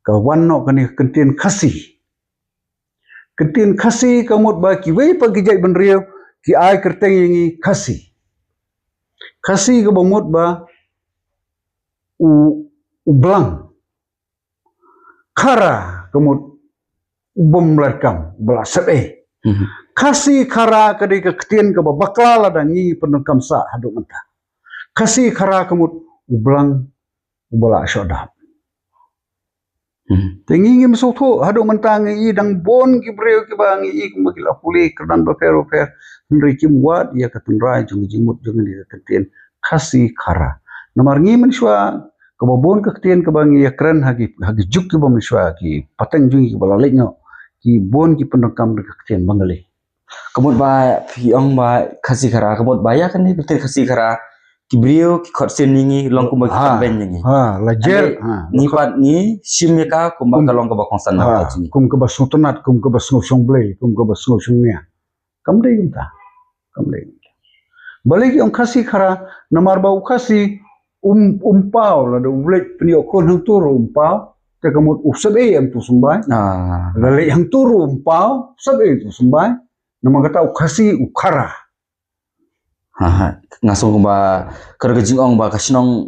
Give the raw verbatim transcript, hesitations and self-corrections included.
Te wan noh kane ka kyntien Khasi. Kyntien Khasi ka mut ba kiwei pat ki jaitbynriew ki ai kyrteng ïa ngi Khasi. Khasi kaba mut ba u, u blang. Khara ka mut u bym lait kam, u ba la sep ei. Mhm. Khasi Khara ka dei ka kyntien kaba bakla lada ngi pyndonkam sah haduh mynta. Khasi Khara ka mut u blang u ba la shoh dap. Mhm. Te ngi ngim sngewthuh, haduh mynta ngi i dang bun ki briew kiba ngi i kumba ki la pule kyrdan bapher bapher. Hynrei kim wad ïa ka tynrai jong ka jingmut jong ngi ka kyntien Khasi Khara. Namar ngi mynshuwa kaba bun ka kyntien kaba ngi ïa kren ha ki, ha ki juk kiba mynshuwa ki pateng jong ngi kiba la leit noh. Ki bun ki pyndonkam da ka kyntien Bengali. Ka mut ba phi ong ba Khasi Khara, ka mut ba ïa kane ka kyntien Khasi Khara ki briew ki khot sien ïa ngi long kumba ki khot beiñ ïa ngi. Ha, la jer, ha, ngi pat ngi shim ïa ka kumba ka long kaba kongsan na ka jong ngi. Kum kaba sngewtynnat, kum kaba sngewshong Blei, kum kaba sngewshong nia. Kam dei kumta. Kam dei kumta. Balei ki ong Khasi Khara, namar ba u Khasi um, um paw, lada u leit pynïoh khun hangto ruh um paw, te ka mut u sep ei em tu symbai. Ah. Lada leit hangto ruh um paw, sep ei tu symbai. Namar kata u Khasi u Khara. Ha, ha. Nga sngew kumba ka dei ka jingong ba ka shnong